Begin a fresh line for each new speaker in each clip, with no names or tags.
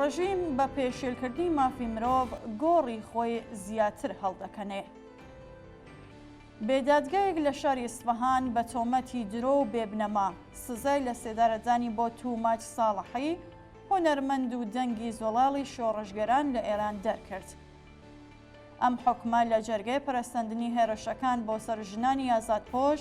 ڕژیم بە پێشێلکردنی مافی مرۆڤ گۆڕی خۆی زیاتر هەڵدەکەنێ. بێدادگایەک لە شاری ئیسفەهان بە تۆمەتی درۆ و بێبنەما سزای لەسێدارەدانی بۆ تووماج ساڵحی، هونەرمەند و دەنگی زوڵاڵی شۆڕشگێران لە ئێران دەرکرد. ئەم حوکمە لە جەرگەی پەرەسەندنی هێرشەکان بۆ سەر ژنانی ئازادپۆش،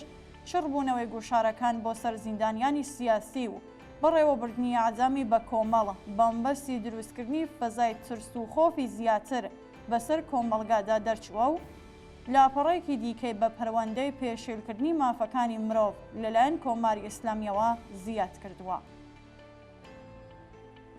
چڕبوونەوەی گوشارەکان بۆ سەر زیندانیانی سیاسی و بەڕێوەبردنی ئێعدامی بەکۆمەڵ بەمەبەستی دروستکردنی فەزای ترس و خۆفی زیاتر بەسەر کۆمەڵگادا دەرچووە و لاپەڕەیەکی دیکەی بە پەروەندەی پێشێلکردنی مافەکانی مرۆڤ لەلایەن کۆماری ئیسلامییەوە زیاد کردووە.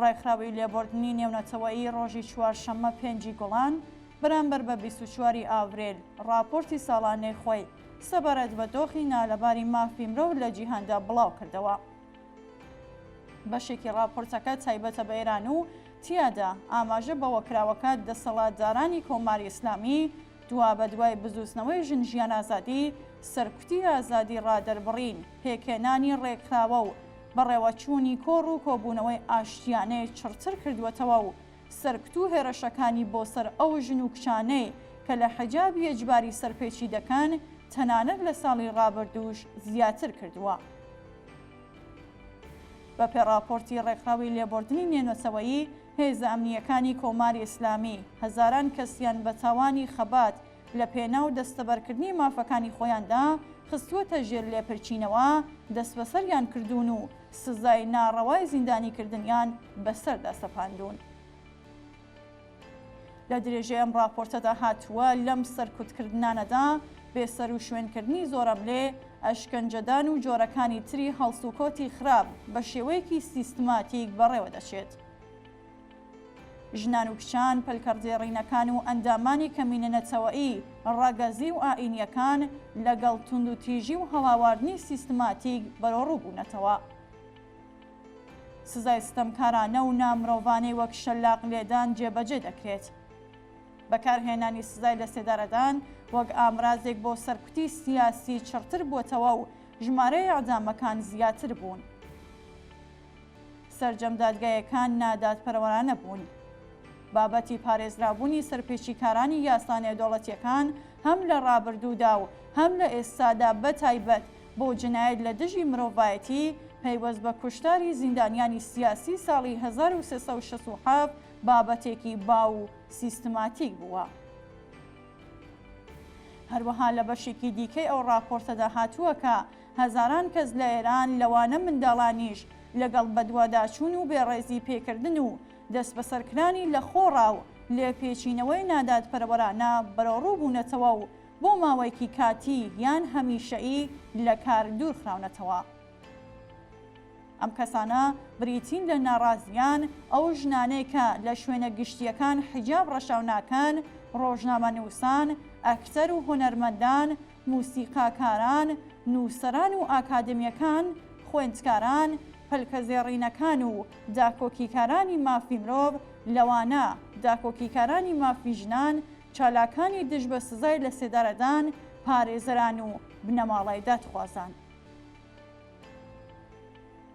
ڕێکخراوی لێبوردنی نێونەتەوەیی ڕۆژی چوارشەممە پێنجی گوڵان بەرامبەر بە 24 ی ئاڤرێل ڕاپۆرتی ساڵانەی خۆی سەبارەت بە دۆخی نالەباری مافی مرۆڤ لە جیهاندا بڵاوکردەوە. بەشێکی ڕاپۆرتەکە تایبەتە بە ئێران و تیادا ئاماژە بەوە کراوە کە دەسەڵاتدارانی کۆماری ئیسلامی دوابەدوای بزووتنەوەی ژن ژیان ئازادی، سەرکوتی ئازادی ڕادەربڕین، پێکهێنانی ڕێکخراوە و بەڕێوەچوونی کۆڕ و کۆبوونەوەی ئاشتیانەی چڕتر کردووەتەوە و سەرکوت و هێرەشەکانی بۆ سەر ئەو ژن و کچانەی کە لە حیجابی ئیجباری سەرپێچی دەکەن تەنانەت لە ساڵی ڕابردووش زیاتر کردووە. بەپێ ڕاپۆرتی ڕێکخراوی لێبوردنی نێونەتەوەیی، هێزە ئەمنییەکانی کۆماری ئیسلامی هەزاران کەسیان بە تاوانی خەبات لە پێناو دەستەبەرکردنی مافەکانی خۆیاندا خستووەتە ژێر لێپرچینەوە، دەستبەسەریان کردوون و سزای ناڕەوای زیندانیکردنیان بەسەردا سەپاندوون. لە درێژەی ئەم ڕاپۆرتەدا هاتووە، لەم سەرکوتکردنانەدا بێسەروشوێنکردنی زۆرەملێ، ئەشکەنجەدان و جۆرەکانی تری هەڵسوکەوتی خراپ بە شێوەیەکی سیستماتیک بەڕێوە دەچێت. ژنان و کچان، پەلکەڕزێڕینەکان و ئەندامانی کەمینە نەتەوەیی، ڕەگەزی و ئائینییەکان لەگەڵ توندوتیژی و هەڵاواردنی سیستماتیک بەرەوڕوو بوونەتەوە. سزای ستەمکارانە و نامرۆڤانەی وەک شەلاق لێدان جێبەجێ دەکرێت. بەکارهێنانی سزای لەسێدارەدان وەک ئامرازێک بۆ سەرکوتی سیاسی چڕتر بووەتەوە و ژمارەی ئێعدامەکان زیاتر بوون. سەرجەم دادگایەکان نادادپەروەرانە بوون. بابەتی پارێزراوبوونی سەرپێچیکارانی یاسا نێودەوڵەتییەکان هەم لە ڕابردوودا و هەم لە ئێستادا بەتایبەت بۆ جنایەت لە دژی مرۆڤایەتی پەیوەست بە کوشتاری زیندانیانی سیاسی ساڵی 1367 بابەتێکی باو و سیستماتیک بووە. هەروەها لە بەشێکی دیکەی ئەو ڕاپۆرتەدا هاتووە کە هەزاران کەس لە ئێران لەوانە منداڵانیش لەگەڵ بەدواداچوون و بێڕێزی پێکردن و دەستبەسەرکرانی لەخۆڕا و لێپێچینەوەی نادادپەروەرانە بەرەوڕوو بوونەتەوە و بۆ ماوەیەکی کاتی یان هەمیشەیی لە کار دوورخراونەتەوە. ئەم کەسانە بریتین لە ناڕازیان، ئەو ژنانەی کە لە شوێنە گشتییەکان حیجاب ڕەچاو ناکەن، ڕۆژنامەنووسان، ئەکتەر و هونەرمەندان، موسیقاکاران، نووسەران و ئاکادمییەکان، خوێندکاران، پەلکەزێڕینەکان و داکۆکیکارانی مافی مرۆڤ، لەوانە داکۆکیکارانی مافی ژنان، چالاکانی دژ بە سزای لەسێدارەدان، پارێزەران و بنەماڵەی دادخوازان.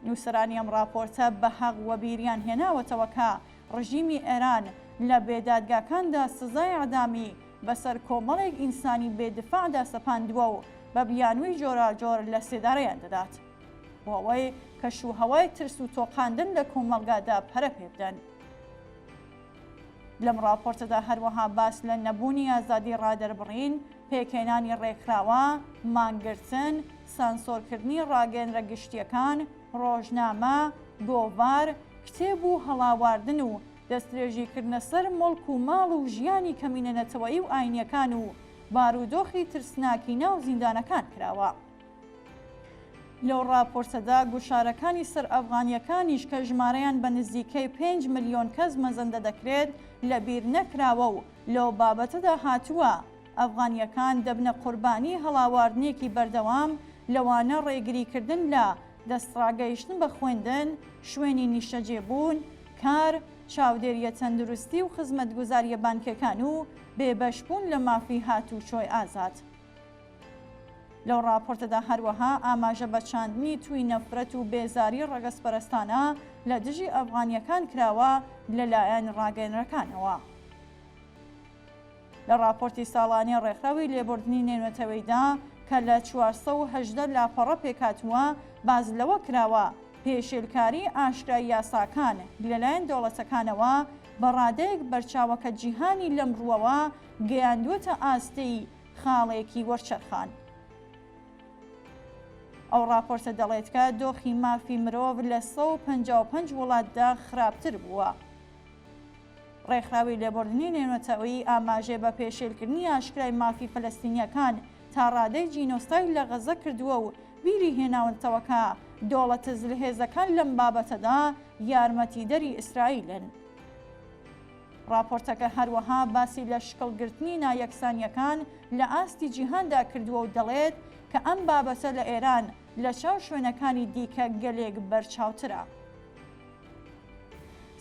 نووسەرانی ئەم ڕاپۆرتە بە هەق وەبیریان هێناوەتەوە کە ڕژیمی ئێران لە بێدادگاکاندا سزای ئێعدامی بەسەر کۆمەڵێک ئینسانی بێ دفاعدا سەپاندووە و بە بیانووی جۆراجۆر لە سێدارەیان دەدات بۆ ئەوەی کەش و هەوای ترس و تۆقاندن لە کۆمەڵگادا پەرە پێ بدەن. لەم ڕاپۆرتەدا هەروەها باس لە نەبوونی ئازادی ڕادەربڕین، پێکهێنانی ڕێکخراوە، مانگرتن، سانسۆرکردنی ڕاگەیەنرە گشتییەکان، ڕۆژنامە، گۆڤار، کتێب و هەڵاواردن و دەستدرێژیکردنە سەر موڵک و ماڵ و ژیانی کەمینە نەتەوەیی و ئاینییەکان و بارودۆخی ترسناکی ناو زیندانەکان کراوە. لەو ڕاپۆرتەدا گوشارەکانی سەر ئەفغانییەکانیش کە ژمارەیان بە نزیکەی 5 ملیۆن کەس مەزەندە دەکرێت لەبیر نەکراوە و لەو بابەتەدا هاتووە، ئەفغانییەکان دەبنە قوربانی هەڵاواردنێکی بەردەوام، لەوانە ڕێگریکردن لە دەستڕاگەیشتن بە خوێندن، شوێنی نیشتەجێبوون، کار، چاودێرییە تەندروستی و خزمەتگوزارییە بانکییەکان و بێبەشبوون لە مافی هاتووچۆی ئازاد. لەو ڕاپۆرتەدا هەروەها ئاماژە بە چاندنی تووی نەفرەت و بێزاری ڕەگەزپەرستانە لە دژی ئەفغانییەکان کراوە لەلایەن ڕاگەیەنەرەکانەوە. لە ڕاپۆرتی ساڵانەی ڕێکخراوی لێبوردنی نێونەتەوەیدا کە لە 418 لاپەڕە پێکهاتووە باس لەوە کراوە پێشێلکاری ئاشکرای یاساکان لەلایەن دەوڵەتەکانەوە بە ڕادەیەک بەرچاوە کە جیهانی لەم ڕووەوە گەیاندووەتە ئاستی خاڵێکی وەرچەرخان. ئەو ڕاپۆرتە دەڵێت کە دۆخی مافی مرۆڤ لە 155 وڵاتدا خراپتر بووە. ڕێکخراوی لێبوردنی نێونەتەوەیی ئاماژەی بە پێشێلکردنی ئاشکرای مافی فەلەستینییەکان تا ڕادەی جینۆساید لە غەززە کردووە و بیری هێناونەتەوە کە دۆڵەتە زلهێزەکان لەم بابەتەدا یارمەتیدەری ئیسرائیلن. ڕاپۆرتەکە هەروەها باسی لە شکڵگرتنی نایەکسانییەکان لە ئاستی جیهاندا کردووە و دەڵێت کە ئەم بابەتە لە ئێران لە چاو شوێنەکانی دیکە گەلێک بەرچاوترە.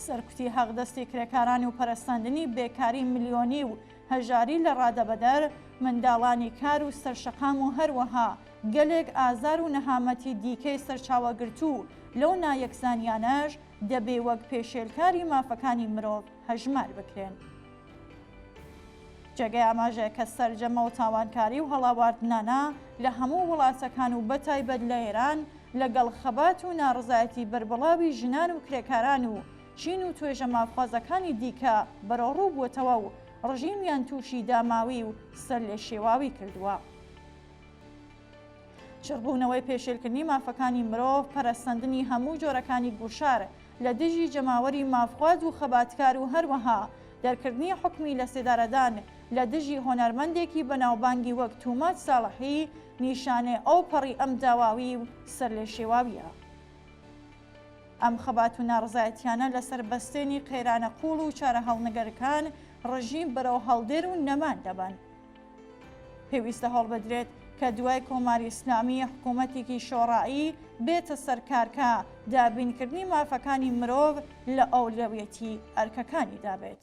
سەرکوتی حەقدەستی کرێکاران و پەرەسەندنی بێکاری ملیۆنی و هەژاری لە ڕادەبەدەر، منداڵانی کار و سەرشەقام و هەروەها گەلێک ئازار و نەهامەتی دیکەی سەرچاوەگرتوو لەو نایەکسانیانەش دەبێ وەک پێشێلکاری مافەکانی مرۆڤ هەژمار بکرێن. جێگەی ئاماژەیە کە سەرجەم ئەو تاوانکاری و هەڵاواردنانە لە هەموو وڵاتەکان و بەتایبەت لە ئێران لەگەڵ خەبات و ناڕزایەتی بەربڵاوی ژنان و کرێکاران و چین و توێژە مافخوازەکانی دیکە بەرەوڕوو بووەتەوە و ڕژیمیان تووشی داماوی و سەرلێشێواوی کردووە. چڕبوونەوەی پێشێلکردنی مافەکانی مرۆڤ، پەرەسەندنی هەموو جۆرەکانی گوشار لە دژی جەماوەری مافخواز و خەباتکار و هەروەها دەرکردنی حوکمی لەسێدارەدان لە دژی هۆنەرمەندێکی بەناوبانگی وەک توماج ساڵحی نیشانەی ئەوپەڕی ئەم داواوی و سەرلێشێواوییە. ئەم خەبات و ناڕزایەتیانە لەسەر بەستێنی قەیرانە قووڵ و چارەهەڵنگەرکان ڕژیم بەرەو هەڵدێر و نەمان دەبەن. پێویستە هەوڵبدرێت کە دوای کۆماری ئیسلامی حکوومەتێکی شۆڕایی بێتە سەر کار کە دابینکردنی مافەکانی مرۆڤ لە ئەولەویەتی ئەرکەکانیدا بێت.